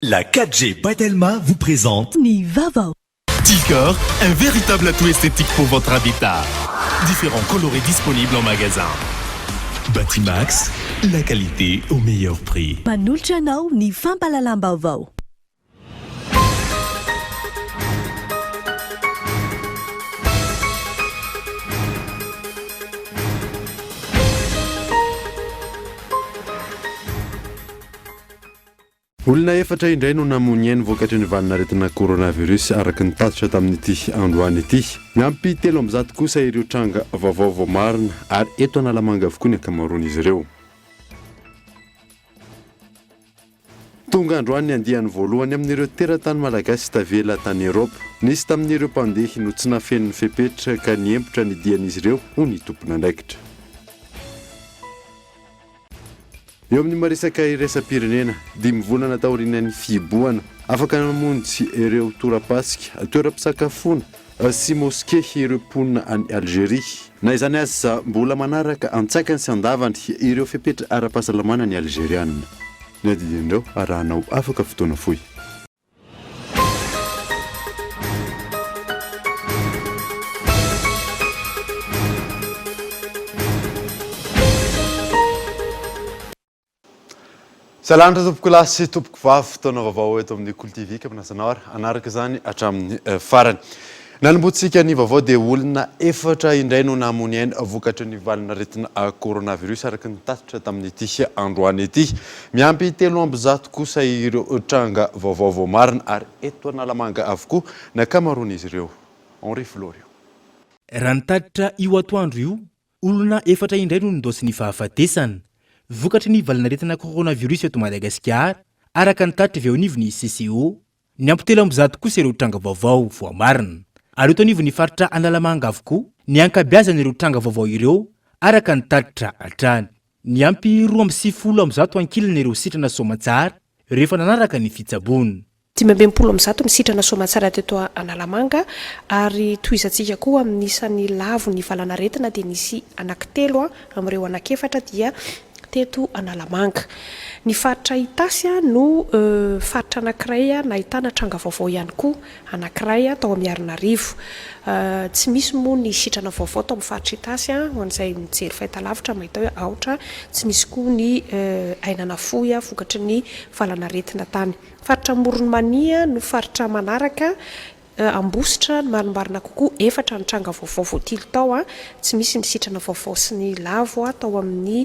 La 4G by Telma vous présente. Ny vaovao. Ticor, un véritable atout esthétique pour votre habitat. Différents coloris disponibles en magasin. Batimax, la qualité au meilleur prix. Manolotra anao ny fampahalalam-baovao. Olona efatra indray no namoy ainy vokatry ny valin'aretina coronavirus araka ny tatitra tamin'ity androany ity. Miampy 103 kosa ireo tranga vaovao voamarina ary eto Analamanga avokoa ny ankamaroan'izy ireo. Tonga androany ny andiany voalohany amin'ireo teratany malagasy tavela tany Eropa. Nisy tamin'ireo mpandeha no tsy nahafeno ny fepetra ka niembotra ny dian'izy ireo hoy ny tompon'andraikitra. Eo amin'ny maresaka iraisam-pirenena, dimy volana taorian'ny fihibohana, afaka namonjy ireo torapasika, toeram-pisakafoana sy moske ireo mponina any Algeria. Na izany aza, mbola manaraka antsakany sy andavany ireo fepetra ara-pahasalamana ny Alzeriana. Ny adidin'ireo arahanao afaka fotoana fohy. Salanitra tompoko lahy sy tompoko vavy, fotoana vaovao eto amin'ny Kolo TV ka manasa anao ary hanaraka izany hatramin'ny eh, farany. Nanombohantsika ny vaovao dia olona efatra indray no namoy aina vokatry ny valin'aretina eh, coronavirus araka ny tatitra tamin'ity androany ity. Miampy 103 kosa ireo tranga vaovao voamarina ary eto Analamanga avokoa ny ankamaroan'izy ireo. Henri Florio. Raha ny tatitra io atoandro io, olona efatra indray no nindaosin'ny fahafatesana, vokatry ny valanaretina coronavirus eto Madagasikara, araka ny tatitra avy eo anivon'ny CCO. Niampy 103 kosa ireo tranga vaovao voamarina. Ary eto anivon'ny faritra Analamanga avokoa ny ankabeazan'ireo tranga vaovao ireo, araka ny tatitra hatrany. Niampy 192 ankilany ireo sitrana soamantsara rehefa nanaraka ny fitsaboana. 165 ny sitrana soamantsara teto Analamanga ary tohizantsika koa amin'ny isan'ny lavo ny valanaretina dia nisy anankitelo amin'ireo anankiefatra dia teto Analamanga. Ny faritra Itasy no faritra anankiray nahitana tranga vaovao ihany koa. anankiray tao Miarinarivo. Tsy misy moa ny sitrana vaovao tao amin'ny faritra Itasy, ho an'izay mijery fahitalavitra mahita hoe aotra, tsy nisy koa ny aina nafoy vokatry ny valanaretina tany. Faritra Amoron'i Mania no faritra manaraka, Ambositra ny marimarina kokoa, efatra ny tranga vaovao voatily tao, tsy misy ny sitrana vaovao sy ny lavo tao amin'ny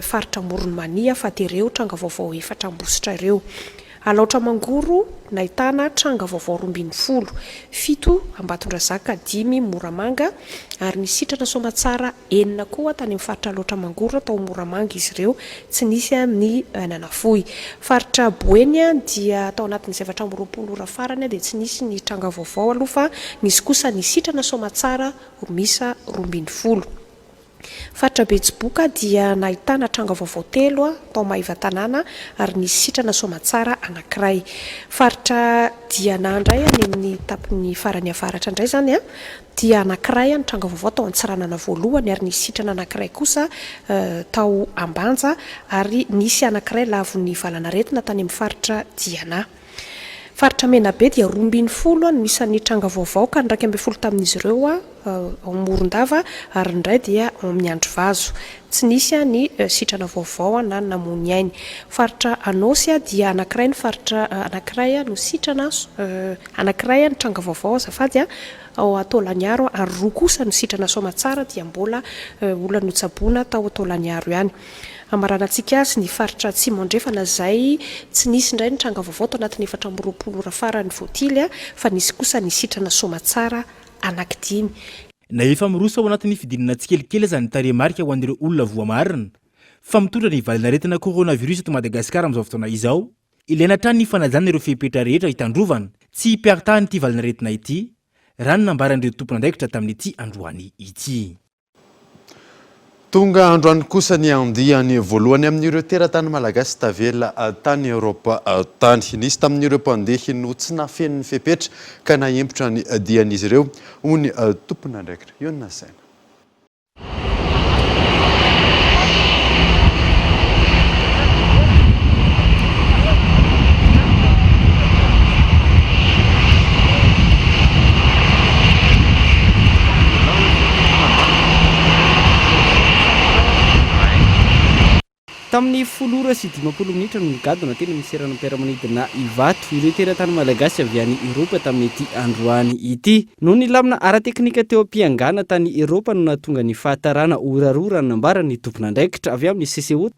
faritra Amoron'i Mania fa dia ireo tranga vaovao efatra Ambositra ireo. Alaotra Mangoro, nahitana tranga vaovao 12, fito Ambatondrazaka, dimy Moramanga, ary nisy sitrana soamatsara enina koa tany amin'ny faritra Alaotra Mangoro tao Moramanga izy ireo, tsy nisy ny nanafohy. Faritra Boeny dia tao anatin'izay 24 ora farany dia tsy nisy ny tranga vaovao aloha fa nisy kosa ny sitrana soamatsara miisa 12. Faritra Betsiboka dia nahitana tranga vaovao telo tao Maevatanàna ary nisy sitrana soamatsara anankiray. Faritra Diana indray any amin'ny tapiny farany avaratra indray izany dia anankiray ny tranga vaovao tao Antsiranana voalohany ary nisy sitrana anankiray kosa tao Ambanja ary nisy anankiray lavon'ny valanaretina tany amin'ny faritra Diana. Faritra Menabe dia 12 no isan'ny tranga vaovao ka ny 11 tamin'izy ireo ao Morondava ary ny iray dia ao amin'ny Andrivazo. Tsy nisy ny sitrana vaovao na ny namoy ny ainy. Faritra Anôsy dia anankiray ny faritra anankiray no sitrana anankiray ny tranga vaovao azafady ao Taolagnaro ary roa kosa no sitrana soamatsara dia mbola olona notsaboina tao Taolagnaro ihany. Hamaranantsika azy ny faritra Atsimo Andrefana izay tsy nisy indray ny tranga vaovao tao anatin'ny 24 ora farany voatily fa nisy kosa ny sitrana soamatsara anankidimy. Na efa miroso ao anatin'ny fidinana tsikelikely aza ny tarehimarika ho an'ireo olona voamarina fa mitondra ny valanaretina coronavirus eto Madagasikara amin'izao fotoana izao, ilaina hatrany ny fanajana ireo fepetra rehetra hitandrovana tsy hiparitahan'ity valanaretina ity, raha ny nambaran'ireo tompon'andraikitra tamin'ity androany ity. Tonga androany kosa ny andiany voalohany amin'ireo teratany malagasy tavela tany Eoropa tany. Nisy tamin'ireo mpandeha no tsy nahafeno ny fepetra ka nahempotra ny dian'izy ireo, hoy ny tompon'andraikitra. Eo no nasaina. Tamin'ny 10h50 minitra no nigadona teny amin'ny seranam-piaramanidina Ivato ireo teratany malagasy avy any Eoropa tamin'ity androany ity. Noho ny lamina ara-teknika teo am-piangana tany Eoropa no nahatonga ny fahatarana ora roa raha ny nambaran'ny tompon'andraikitra avy amin'ny CCO.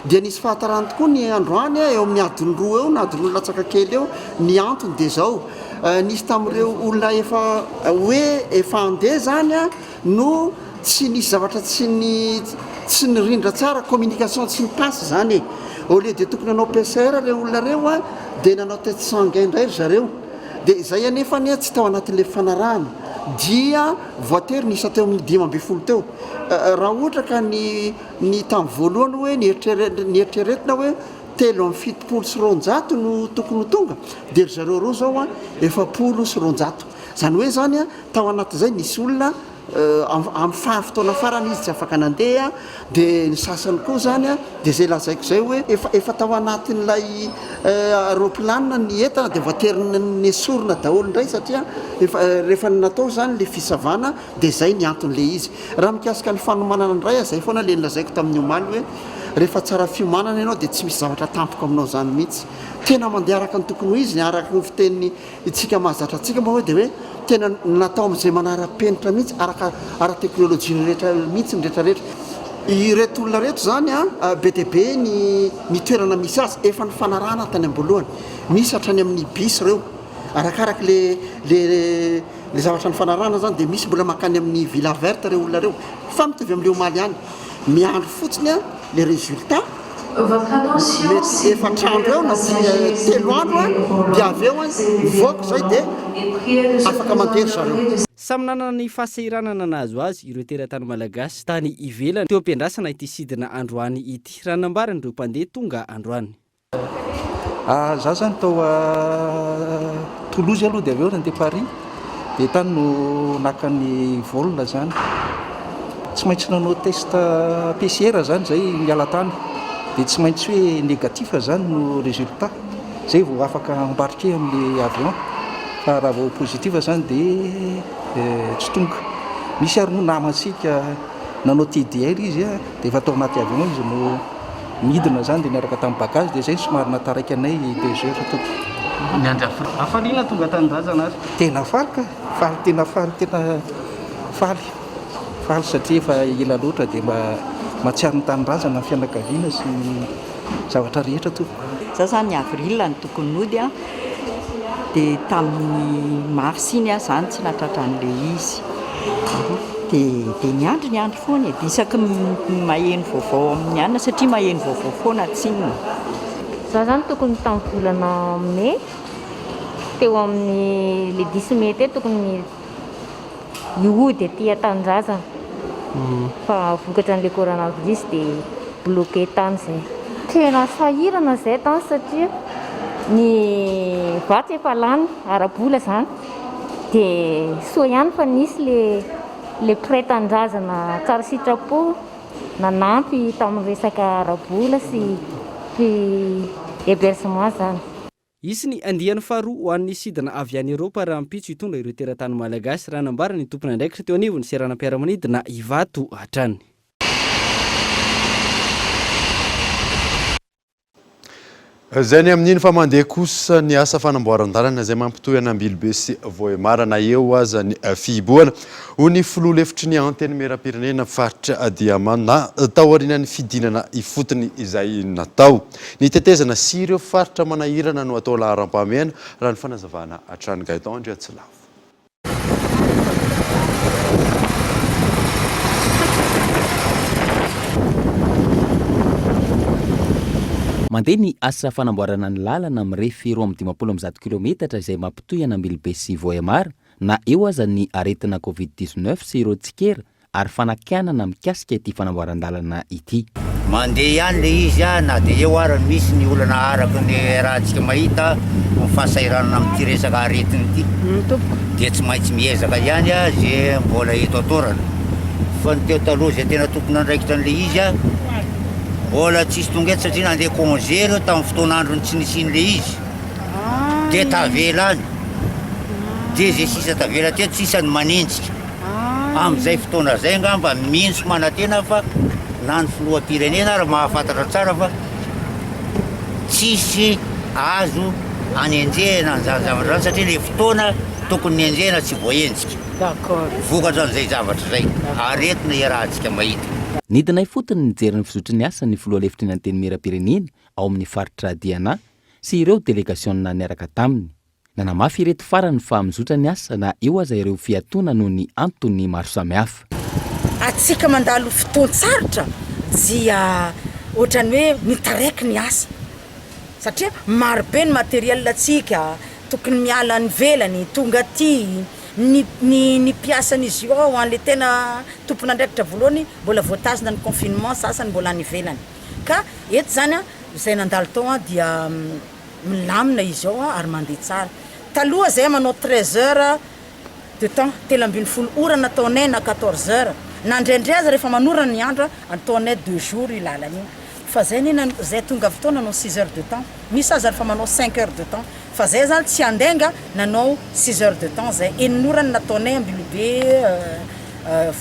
Dia nisy fahatarany tokoa ny androany, eo amin'ny adiny roa eo na adiny roa latsaka kely eo. Ny antony dia izao, nisy tamin'ireo olona efa hoe efa handeha izany no tsy nisy zavatra tsy ny tsy nirindra tsara, communication tsy ni-passe izany e. Au lieu de tokony hanao PCR ireo olona ireo dia nanao test sanguin indray ry zareo. Dia izay anefa anie tsy tao anatin'ilay fifanarahana dia voatery niisa teo amin'ny 15 teo. Raha ohatra ka ny ny tamin'ny voalohany hoe nieritreretina hoe 273 no tokony ho tonga dia ry zareo roa izao an 240. Izany hoe izany an tao anatin'izay nisy olona amin'ny faha fotoana farany izy tsy afaka nandeha dia ny sasany koa izany an dia izay lazaiko izay hoe efa efa tao anatin'ilay aeroplanina ny entana dia voatery nesorina daholo indray satria efa rehefa natao izany ilay fisavana dia izay ny anton'ilay izy. Raha mikasika ny fanomanana indray izay foana ilay nolazaiko tamin'ny omaly hoe rehefa tsara fiomanana ianao dia tsy misy zavatra tampoka aminao izany mihitsy. Tena mandeha araka ny tokony ho izy ny araka ny fitenin'ny Itsika mahazatra antsika moa hoe dia hoe tena natao amin'izay manara-penitra mihitsy araka ara-teknolojia rehetra mihitsy ny rehetra rehetra. Ireto olona ireto izany an, be dia be ny ny toerana misy azy, efa nifanarahana tany am-boalohany. Misy hatrany amin'ny bis ireo. Arakaraka le le le zavatra nifanarahana izany dia misy mbola mankany amin'ny Villa Verte ireo olona ireo. Fa mitovy amin'ilay omaly ihany. Miandry fotsiny an le résultat. Mety efatra andro eo na telo andro dia avy eo mivoaka izay dia afaka mandeha ry zareo. Samy nanana ny fahasahiranana nahazo azy ireo teratany malagasy tany ivelany teo am-piandrasana ity sidina androany ity, raha ny nambaran'ireo mpandeha tonga androany. Za zany tao Toulouse aloha dia avy eo nandeha Paris dia tany no naka ny vol zany. Tsy maintsy nanao test PCR zany zay niala tany dia tsy maintsy hoe négatif zany no résultat zay vao afaka embarquer amin'ilay avion fa raha vao positif zany dia tsy tonga. Misy ary moa namantsika nanao TDR izy dia efa tao anaty avion izy no Nidina izany dia niaraka tamin'ny bagage dia izay no somary nahataraiky anay deux heures tompoko. Niandry hafaliana tonga tanindrazana ary. Tena faly ka! Faly tena faly tena faly faly satria efa ela loatra dia mba mahatsiaro ny tanindrazana ny fianakaviana sy ny zavatra rehetra tompoko. Za zany avril no tokony nody an, dia tamin'ny mars iny aho zany tsy nahatratra an'ilay izy, dia dia niandry niandry foana e, dia isaky ny maheno vaovao amin'ny anona satria maheno vaovao foana tsinona. Za zany tokony tamin'ny volana mai teo amin'ny le dix mai teo tokony hihody aty an-tanindrazana fa vokatra an'ilay coronavirus dia bloqué tany zay. Tena sahirana zay tany satria ny vatsy efa lany ara-bola zany dia soa ihany fa nisy le le mpiray tanindrazana tsara sitrapo nanampy tamin'ny resaka ara-bola sy hébergement zany. Hisy ny andiany faharoa ho an'ny sidina avy any Eoropa rahampitso hitondra ireo teratany malagasy, raha nambaran'ny tompon'andraikitra teo anivon'ny seranam-piaramanidina Ivato hatrany. Izay ny amin'iny fa mandeha kosa ny asa fanamboaran-dalana izay mampitohy an'Ambilobe sy Vohemar na eo aza ny fihibohana, hoy ny filoha lefitry ny Antenimierampirenena faritra Diamant taorian'ny fidinana ifotony izay natao. Ny tetezana sy ireo faritra manahirana no atao laharam-pahamehana, raha ny fanazavana hatrany. Gaëtan Andriatsilavo. Mandeha ny asa fanamboarana ny lalana mirefy 152 kilometatra izay mampitohy an'Ambilobe sy Vohemar. na eo aza ny aretina Covid 19 sy ireo tsikera ary fanakianana mikasika ity fanamboaran-dalana ity. Mandeha ihany le izy na dia eo ara misy ny olana araka ny rahantsika mahita ny fahasahiranana amin'ity resaka aretina ity dia tsy maintsy miezaka ihany ze mbola eto an-toerana fa ny teo taloha ze tena tompon'andraikitra an'le izy mbola tsisy tonga eto satria nandeha congé reo tamin'ny fotoan'androny tsy nisian'le izy dia tavela any dia ze sisa tavela teto sisa ny manenjika. Amin'izay fotoana izay angamba mino sy manantena aho fa na ny filoham-pirenena ary mahafantatra tsara fa tsisy azo anenjehina an'izany zavatra izany satria ilay fotoana tokony nenjehina tsy voaenjika. Vokatra an'izay zavatra izay. Aretina iarahantsika mahita. Nidina ifotony nijery ny fizotry ny asa ny filoha lefitry ny Antenimierampirenena ao amin'ny faritra Diana sy ireo delegasiona niaraka taminy. Nanamafy ireto farany fa mizotra ny asa na eo aza ireo fiatoana noho ny antony maro samihafa. Antsika mandalo fotoan-tsarotra dia ohatran'ny hoe mitaraiky ny asa satria maro be ny matériel antsika tokony miala any ivelany tonga aty, ny ny ny mpiasan'izy io ao an'le tena tompon'andraikitra voalohany mbola voatazona ny confinement sasany mbola any ivelany ka eto zany an izay nandalo tao an dia Milamina izy ao ary mandeha tsara. Taloha zahay manao 13 heures de temps, 13 ora nataonay na 14 heures. Na indraindray aza rehefa manorana ny andro ataonay deux jours io lalana io. Fa zay anie zay tonga avy tao nanao six heures de temps. Misy aza rehefa manao cinq heures de temps. Fa zay zany tsy handainga nanao six heures de temps zay. Enina ora no nataonay Ambilobe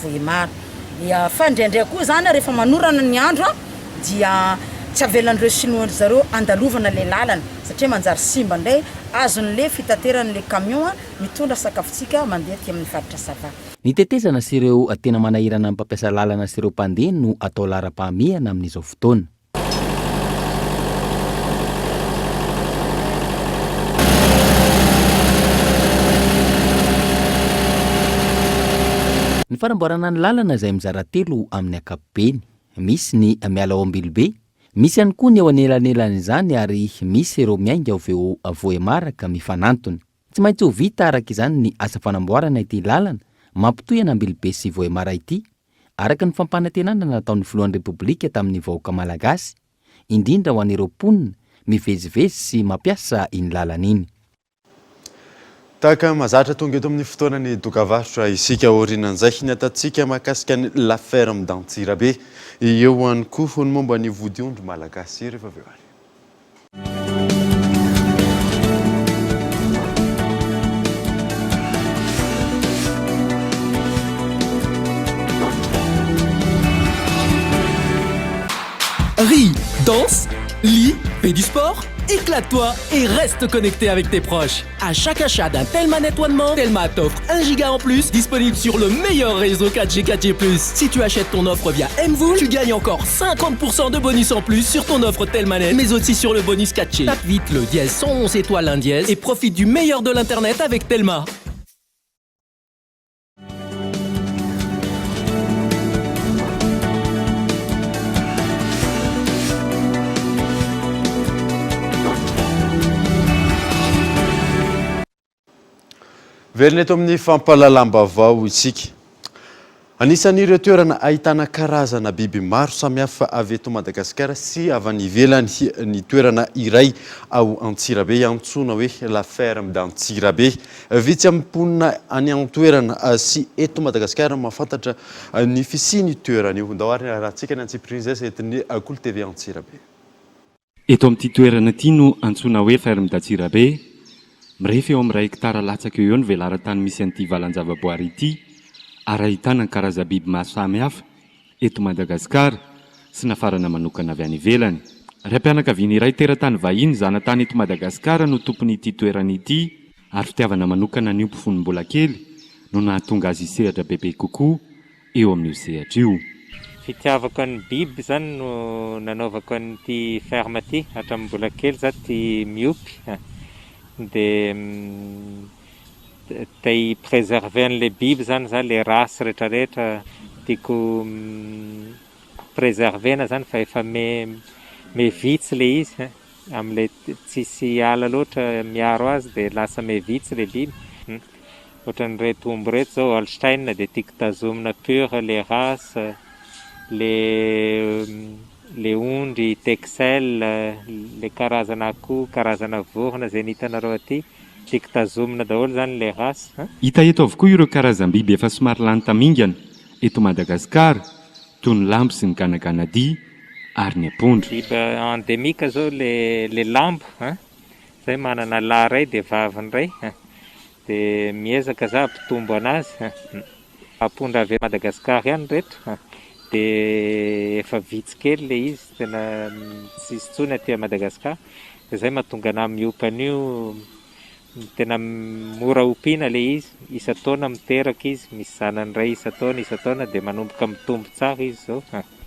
Vohemar. Ya, fa indraindray koa zany rehefa manorana ny andro dia tsy avelan'ireo sinoa ndry zareo andalovana le lalana satria manjary simba ndray azon'le fitateran'le camion mitondra sakafontsika mandeha aty amin'ny faritra Sava. Ny tetezana sy ireo tena manahirana ny mpampiasa lalana sy ireo mpandeha no atao laharam-pahamehana amin'izao fotoana. Ny fanamboarana ny lalana izay mizara telo amin'ny ankapobeny. Misy ny miala ao Ambilobe, misy ihany koa ny eo anelanelan'izany ary misy ireo miainga avy eo Vohemar ka mifanantona. Tsy maintsy ho vita araka izany ny asa fanamboarana ity lalana mampitohy an'Ambilobe sy Vohemar ity, araka ny fampanantenana nataon'ny filohan'ny Repoblika tamin'ny vahoaka malagasy, indrindra ho an'ireo mponina mivezivezy sy mampiasa iny lalana iny. Tahaka ny mahazatra, tonga eto amin'ny fotoanan'ny dokavarotra isika. Aorianan'izay, ny atantsika mahakasika ny La Ferme d'Antsirabe. Eo ihany koa ny momba ny vodiondry malagasy rehefa avy eo ary. Ris, danse, lis, fais du sport, éclate-toi et reste connecté avec tes proches. À chaque achat d'un Telma Net One More, Telma t'offre 1 giga en plus disponible sur le meilleur réseau 4G 4G+. Si tu achètes ton offre via MVola, tu gagnes encore 50% de bonus en plus sur ton offre Telma Net, mais aussi sur le bonus 4G. Tape vite le dièse 111 étoile 1 dièse et profite du meilleur de l'internet avec Telma. Velona eto amin'ny fampahalalam-baovao isika. Anisan'ireo toerana ahitana karazana biby maro samihafa avy eto Madagasikara sy avy any ivelany ny toerana iray ao Antsirabe antsoina hoe La Ferme d'Antsirabe. Vitsy amin'ny mponina any an-toerana sy eto Madagasikara no mahafantatra ny fisian'io toerana io. Ndao ary arahantsika ny antsipiriany izay izay entin'ny Kolo TV Antsirabe. Eto amin'ity toerana ity no antsoina hoe Ferme d'Antsirabe. Mirefy eo amin'ny iray hektara latsaka eo eo ny velaran-tany misy an'ity valan-javaboary ity ary ahitana ny karazam-biby maro samihafa eto Madagasikara sy nafarana manokana avy any ivelany. Raim-pianakaviana iray teratany vahiny zanatany eto Madagasikara no tompon'ity toerana ity ary fitiavana manokana niompy fony mbola kely no nahatonga azy hisehatra bebe kokoa eo amin'io sehatra io. Fitiavako ny biby zany no nanaovako an'ity ferme ity, hatramin'ny mbola kely za tia miompy de te hi preserver an'le biby zany za, le race rehetra rehetra tiako preserver-na zany fa efa me me vitsy le izy amle tsisy ala loatra miaro azy de lasa me vitsy le biby. Ohatran'ireto omby ireto izao Holstein dia tiako tazomina pure le race, le le ondry Texel, le karazana akoho, karazana vorona izay ny hitanareo aty, tiako tazomina daholo izany le race. Hita eto avokoa ireo karazam-biby efa somary lany tamingana eto Madagasikara toy ny lambo sy ny ganaganadia ary ny ampondra. Biby endemique zao le le lambo an, zay manana lahy ray de vaviny ray an, de miezaka za hampitombo anazy an, ampondra avy Madagascar ihany reto an, de efa vitsy kely le izy tena tsisy intsony aty Madagascar, de zay mahatonga anah miopa an'io Tena mora ompiana ilay izy, isan-taona miteraka izy, misy zanany iray isan-taona isan-taona dia manomboka mitombo tsara izy izao.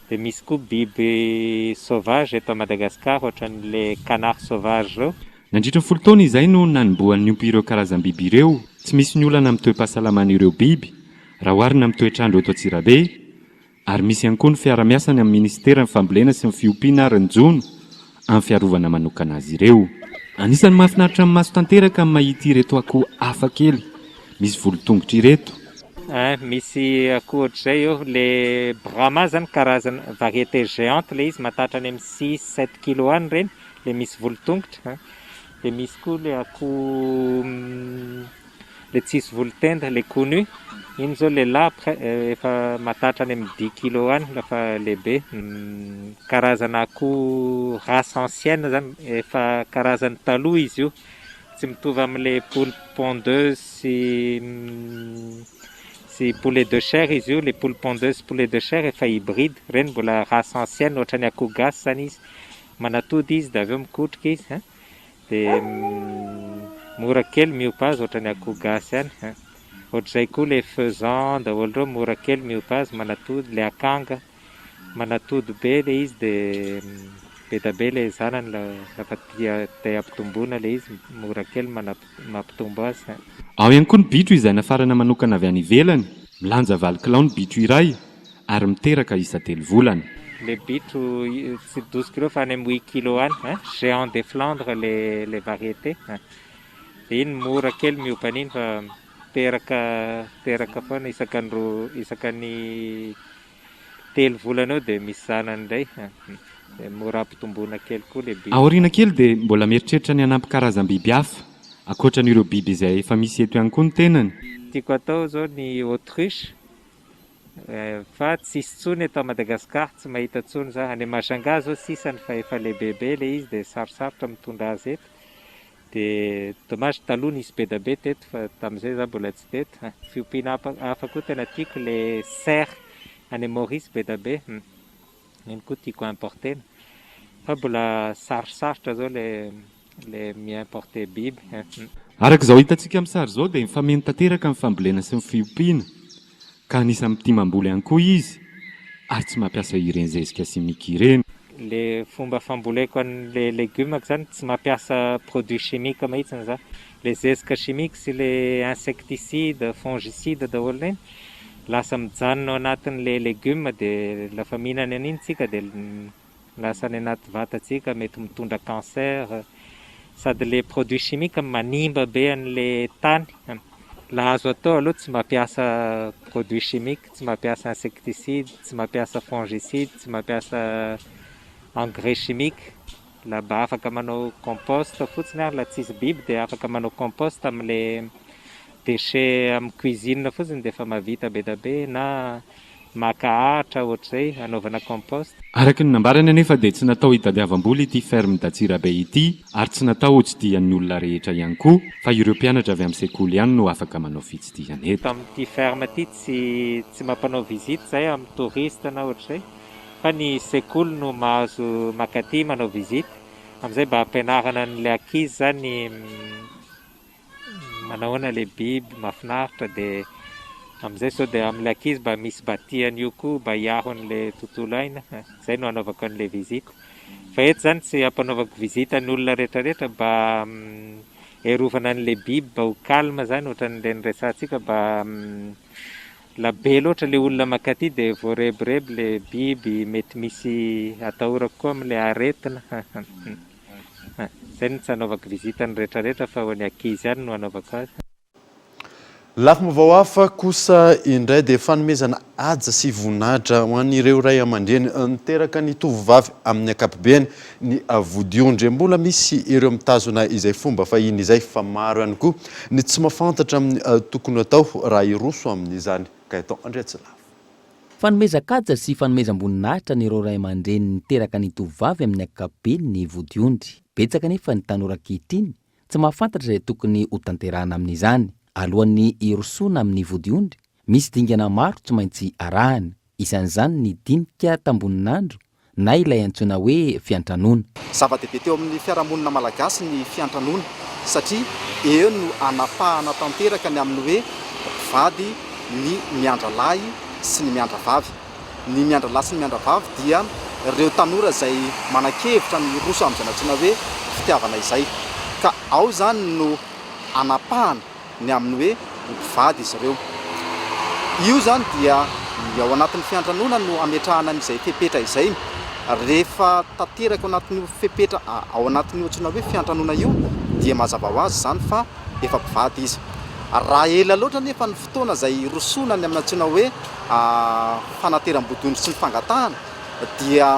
Dia misy koa biby sauvage eto Madagascar ohatran'ilay canard sauvage ireo. Nandritra ny 10 taona izay no nanombohan'ny niompy ireo karazam-biby ireo. Tsy misy ny olana amin'ny toe-pahasalaman'ireo biby raha oharina amin'ny toetr'andro eto Antsirabe. Ary misy ihany koa ny fiara-miasany amin'ny Minisiteran'ny Fambolena sy ny Fiompiana ary ny Jono amin'ny fiarovana manokana azy ireo. Anisan'ny mahafinaritra ny maso tanteraka ny mahita ireto akoho hafa kely misy volon-tongotra ireto. Ein, misy akoho ohatr'izay eo, le Brahma zany karazana variété géante le izy, mahatatra any amin'ny six, sept kilos any ireny, le misy volon-tongotra an, de misy koa le akoho Le tsisy volo tenda, le connu, iny zao lehilahy près efa mahatatra any amin'ny dix kilos any lafa lehibe. Karazana akoho race ancienne zany, efa karazany taloha izy io, tsy mitovy amin'le poule pondeuse sy sy poulet de chair izy io, le poule pondeuse sy poulet de chair efa hybride, reny mbola race ancienne ohatran'ny akoho gasy zany izy, manatody izy de avy eo mikotrika izy an. Dia mora kely miopa azy ohatran'ny akoho gasy ihany an. Ohatr'izay koa le faisan daholo ireo mora kely miopa azy manatody, le akanga manatody be le izy dia be da be le zanany rehefa tia te hampitomboina le izy mora kely mampitombo azy an. Ao ihany koa ny bitro izay nafarana manokana avy any ivelany, milanja valo kilao ny bitro iray ary miteraka isa-telo volana. Le bitro tsy 12 kilos fa any amin'ny huit kilos any hein, géant des Flandres le le variété hein, de iny mora kely miopa an'iny fa miteraka miteraka foana isaka ny roa isaka ny telo volana eo de misy zanany indray hein, de mora ampitomboina kely koa le bitro. Aoriana kely dia mbola mieritreritra ny hanampy karazam-biby hafa ankoatra an'ireo biby izay efa misy eto ihany koa ny tenany. Tiako atao zao ny autruche Fa tsisy tsony eto Madagascar tsy mahita tsony za, any Majunga zao sisany fa efa lehibebe le izy de sarosarotra mitondra azy eto de dommage taloha nisy bedabe teto fa tamzay za mbola tsy teto, fiompiana hafa koa tena tiako le cerf any Maurice bedabe, iny koa tiako importena fa mbola sarosarotra zao le le mi-importer biby. Araka izao hitantsika amin'ny sary izao dia mifameno tanteraka ny fambolena sy ny fiompiana. ka anisan'ny mitia mamboly ihany koa izy ary tsy mampiasa ireny zezika simika ireny. Le fomba famboleko an'le legiomako zany tsy mampiasa produit chimique mahitsiny za, le zezika chimique sy le insecticide, fongicide daholo reny lasa mijanona ao anatin'le legioma de lafa mihinana an'iny tsika de Lasa any anaty vatantsika mety mitondra cancer sady le produit chimique manimba be an'le tany, la azo atao aloha tsy mampiasa produit chimique, tsy mampiasa insecticide, tsy mampiasa fongicide, tsy mampiasa engrais chimique, la mba afaka manao compost fotsiny ary la tsisy biby dia afaka manao compost amle déchet amin'ny cuisine fotsiny dia efa mahavita be da be na Maka ahitra ohatr'izay hanaovana compost. Araka ny nambarany anefa dia tsy natao hitadiavam-bola ity ferme d'Antsirabe ity ary tsy natao hotsidihan'ny olona rehetra ihany koa fa ireo mpianatra avy amin'ny sekoly ihany no afaka manao fitsidihana eto. Eto amin'ity ferme ity tsy tsy mampanao visite izahay amin'ny touriste na ohatr'izay fa ny sekoly no mahazo mankaty manao visite amin'izay mba hampianarana an'ilay ankizy izany Manahoana le biby, mafinaritra de amizay sao de amle ankizy mba misy mba tia an'io koa mba hiaro an'le tontolo aina, zay no anaovako an'le visite, fa eto zany tsy ampanaovako visite ny olona rehetra rehetra mba hiarovana an'le biby mba ho calme zany ohatran'le niresahantsika mba la be loatra le olona mankaty de voarebireby le biby mety misy atahorako koa amle aretina. Zay no tsy hanaovako visite ny rehetra rehetra fa ho an'ny ankizy ihany no hanaovako azy. Lafim-baovao hafa kosa indray dia fanomezana haja sy voninahitra ho an'ireo ray aman-dreny niteraka ny tovovavy amin'ny ankapobeny ny vodiondry. Mbola misy ireo mitazona izay fomba fahiny izay fa maro ihany koa ny tsy mahafantatra amin'ny tokony hatao raha hiroso amin'izany. Gaëtan Andriatsilavo. Fanomezan-kaja sy fanomezam-boninahitra an'ireo ray aman-dreny niteraka ny tovovavy amin'ny ankapobeny ny vodiondry. Betsaka anefa ny tanora ankehitriny Tsy mahafantatra izay tokony hotanterahana amin'izany. Alohan'ny hirosoana amin'ny vodiondry, misy dingana maro tsy maintsy arahana. Isan'izany ny dinika tambonin'andro na ilay antsoina hoe fiantranoana. Zava-dehibe teo amin'ny fiarahamonina malagasy ny fiantranoana satria eo no anapahana tanteraka ny amin'ny hoe mpivady ny miandralahy sy ny miandravavy. Ny miandralahy sy ny miandravavy dia ireo tanora izay manan-kevitra ny hiroso amin'izay nantsoina hoe fitiavana izay. Ka ao izany no anapahana ny amin'ny hoe ho mpivady izy ireo. Io izany dia ny ao anatin'ny fiantranoana no ametrahana an'izay fepetra izay. Rehefa tanteraka ao anatin'io fepetra ao anatin'io antsoina hoe fiantranoana io dia mazava ho azy izany fa efa mpivady izy. Raha ela loatra anefa ny fotoana izay hirosoana ny amin'ny antsoina hoe fanateram-bodiondry sy ny fangatahana dia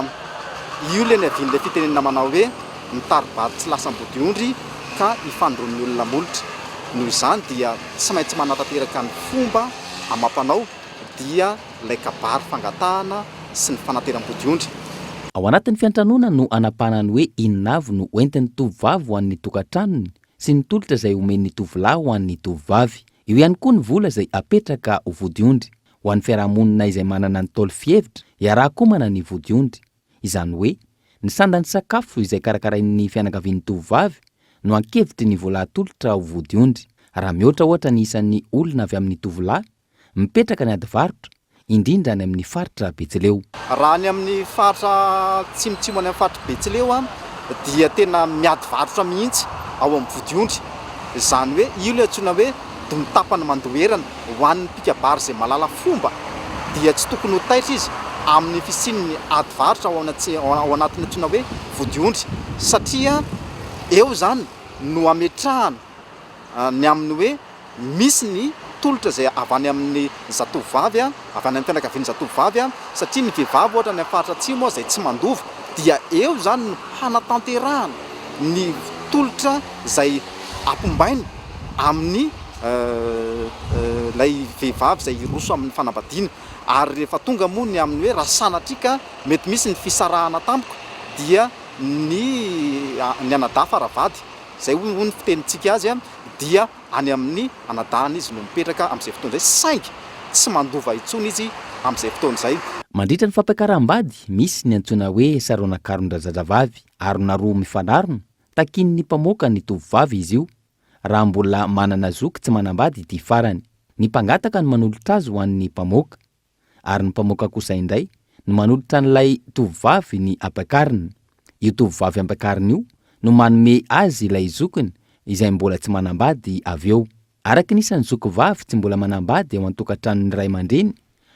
io ilay niavian'ilay fitenenana manao hoe mitari-bary tsy lasam-bodiondry ka ifandroan'ny olona molotra. Noho izany dia tsy maintsy manatanteraka ny fomba amam-panao dia ilay kabary fangatahana sy ny fanateram-bodiondry. Ao anatin'ny fiantranoana no hanapahana ny hoe inona avy no hoentin'ny tovovavy ho an'ny tokantranony sy ny tolotra izay omen'ny tovolahy ho an'ny tovovavy. Eo ihany koa ny vola izay apetraka ho vodiondry. Ho an'ny fiarahamonina izay manana ny Ntaolo fihevitra, iaraha-komana ny vodiondry. Izany hoe, ny sandan'ny sakafo izay karakarain'ny fianakavian'ny tovovavy no ankevitry ny vola atolotra ho vodiondry. Raha mihoatra ohatra ny isan'ny olona avy amin'ny tovolahy, Mipetraka ny ady varotra, indrindra any amin'ny faritra Betsileo. Raha any amin'ny faritra atsimotsimo any amin'ny faritr'i Betsileo dia tena miady varotra mihitsy ao amin'ny vodiondry. Izany hoe io ilay antsoina hoe domitapany mandoherana. Ho an'ny mpikabary izay mahalala fomba dia tsy tokony ho taitra izy amin'ny fisian'ny ady varotra ao anatin'ny antsoina hoe vodiondry satria eo izany no ametrahana ny amin'ny hoe misy ny tolotra izay avy any amin'ny zatovovavy, avy any amin'ny fianakavian'ny zatovovavy, satria ny vehivavy ohatra any amin'ny faritra atsimo izay tsy mandova dia eo izany no hanatanterahana ny tolotra izay ampombaina amin'ny ilay vehivavy izay hiroso amin'ny fanambadiana. Ary rehefa tonga moa ny amin'ny hoe raha sanatria ka mety misy ny fisarahana tampoka dia ny ny anadahy faravady, izay hoy ny fitenintsika azy, dia any amin'ny anadahiny izy no mipetraka amin'izay fotoana izay, saingy tsy mandova intsony izy amin'izay fotoana izay. Mandritra ny fampiakaram-bady, misy ny antsoina hoe saronakaron-drazazavavy, arona roa mifanarona, takian'ny mpamoaka ny tovovavy izy io, raha mbola manana zoky tsy manambady ity farany. Ny mpangataka no manolotra azy ho an'ny mpamoaka. ary ny mpamoaka kosa indray no manolotra an'ilay tovovavy ny ampiakarina. Io tovovavy ampiakarina io no manome azy ilay zokiny izay mbola tsy manambady avy eo. Araka ny isan'ny zoky vavy tsy mbola manambady ao an-tokantranon'ny ray aman-dreny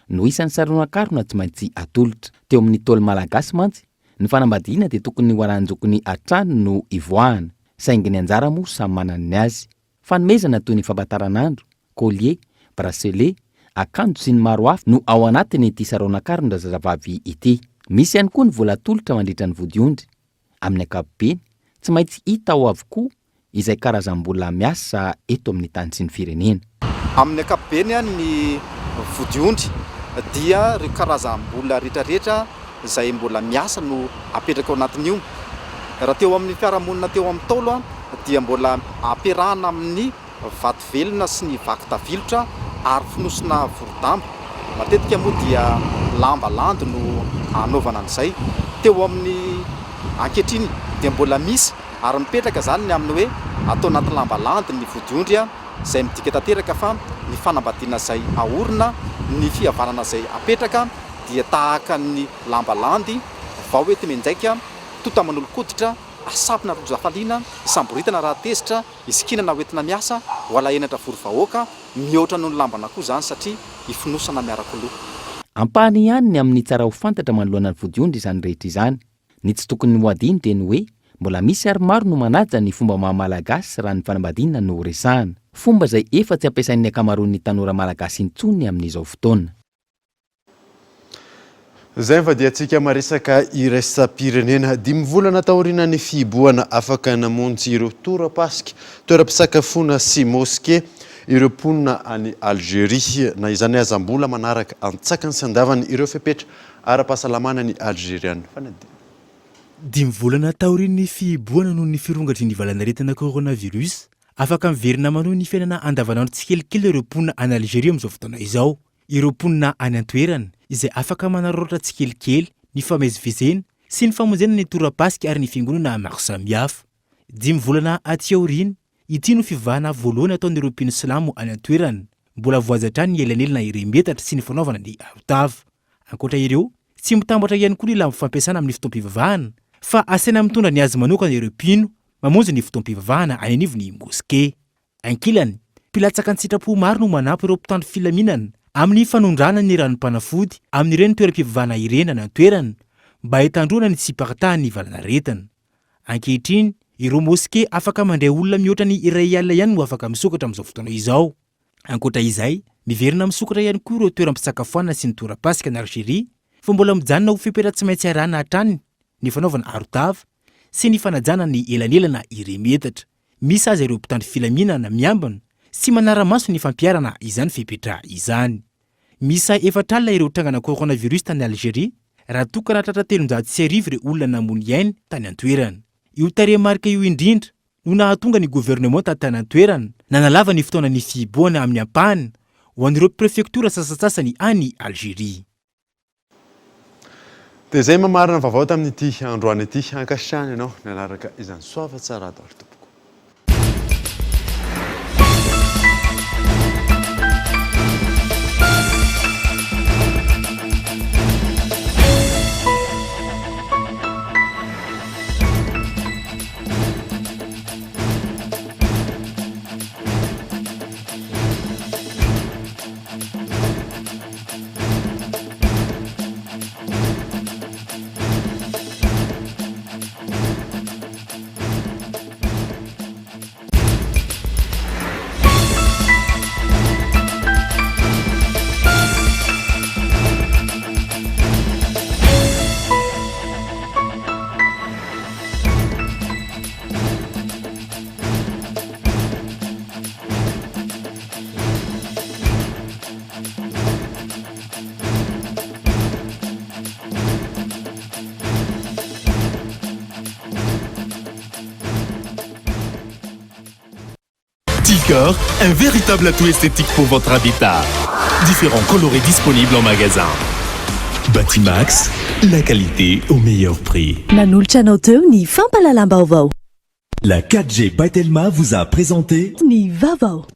no isan'ny saronakarona tsy maintsy atolotra. Teo amin'ny Ntaolo malagasy mantsy, ny fanambadiana dia tokony ho aran-jokiny hatrany no ivoahana, saingy ny anjara moa samy manana ny azy. Fanomezana toy ny famantaranandro, collier, bracelet, akanjo sy ny maro hafa no ao anatin'ity saraonakaron-drazazavavy ity. Misy ihany koa ny vola atolotra mandritra ny vodiondry. Amin'ny ankapobeny, tsy maintsy hita ao avokoa izay karazam-bola miasa eto amin'ny tany sy ny firenena. Amin'ny ankapobeny ny vodiondry dia ireo karazam-bola rehetrarehetra izay mbola miasa no apetraka ao anatin'io. Raha teo amin'ny fiarahamonina teo amin'ny Ntaolo dia mbola ampiarahana amin'ny vato velona sy ny vaky tavilotra ary fonosina vorodamba. Matetika moa dia lamba landy no anaovana an'izay. Teo amin'ny ankehitriny dia mbola misy ary mipetraka izany ny amin'ny hoe atao anaty lamba landy ny vodiondry izay midika tanteraka fa ny fanambadiana izay aorina, ny fihavanana izay apetraka dia tahaka ny lamba landy vao enti-mianjaika, tonta manolo-koditra, asampina rojo hafaliana, isamboritana raha tezitra, isikinana hoentina miasa, ho alahenatra vory vahoaka, mihoatra noho ny lamban'akoho izany satria ifonosana miara-koloa. Ampahany ihany ny amin'ny tsara ho fantatra manoloana ny vodiondry izany rehetra izany. Ny tsy tokony ho adino dia ny hoe mbola misy ary maro no manaja ny fomba maha malagasy raha ny fanambadiana no resahana. Fomba izay efa tsy ampiasain'ny ankamaroan'ny tanora malagasy intsony amin'izao fotoana. Izay ny vadiantsika maresaka iraisam-pirenena. Dimy volana taorian'ny fihibohana, afaka namonjy ireo tora-pasika, toeram-pisakafoana sy moske ireo mponina any Algeria. Na izany aza mbola manaraka an-tsakany sy an-davany ireo fepetra ara-pahasalamana ny Algeriana. Fanadihadiana. Dimy volana taorian'ny fihibohana noho ny firongatry ny valanaretina coronavirus, afaka miverina manohy ny fiainana andavanandro tsikelikely ireo mponina any Algeria amin'izao fotoana izao. Ireo mponina any an-toerana, izay afaka manararaotra tsikelikely ny famezivezena sy ny famonjena ny torapasika ary ny fiangonana maro samihafa. Dimy volana aty aoriana, ity no fivavahana voalohany ataon'ireo mpino silamo any an-toerana. Mbola voahaja hatrany ny elanelana iray metatra sy ny fanaovana ny arotava. Ankoatra ireo, tsy mitambatra ihany koa ny lamba fampiasana amin'ny fotoam-pivavahana, fa asaina mitondra ny azy manokana ireo mpino mamonjy ny fotoam-pivavahana any anivon'ny moske. Ankilany, mpilatsaka an-tsitrapo maro no manampy ireo mpitandro filaminana amin'ny fanondrahana ny ranom-panafody amin'ireny toeram-pivavahana ireny any an-toerana mba hitandroana ny tsy hiparitahan'ny valanaretina. Ankehitriny, ireo moske afaka mandray olona mihoatra ny 1000 ihany no afaka misokatra amin'izao fotoana izao. Ankoatra izay, miverina misokatra ihany koa ireo toeram-pisakafoanana sy ny torapasika any Algeria fa mbola mijanona ho fepetra tsy maintsy arahana hatrany ny fanaovana arotava sy ny fanajana ny elanelana iray metatra. Misy aza ireo mpitandro filaminana miambina sy manara-maso ny fampiharana izany fepetra izany. Miisa 40 ireo trangana coronavirus tany Algeria raha toa ka nahatratra 1300 ireo olona namoy ainy tany an-toerana. Io tarehimarika io indrindra no nahatonga ny governemanta tany an-toerana nanalava ny fotoanan'ny fihibohana amin'ny ampahany ho an'ireo prefektiora sasantsasany any Algeria. Dia izay mamarana ny vaovao tamin'ity androany ity. Ankasitrahana ianao nanaraka izany. Soava tsara daholo tompoko. Ticor, un véritable atout esthétique pour votre habitat. Différents coloris disponibles en magasin. Batimax, la qualité au meilleur prix. Nanolotra anao teo ny fampahalalam-baovao. La 4G by Telma vous a présenté Ny vaovao.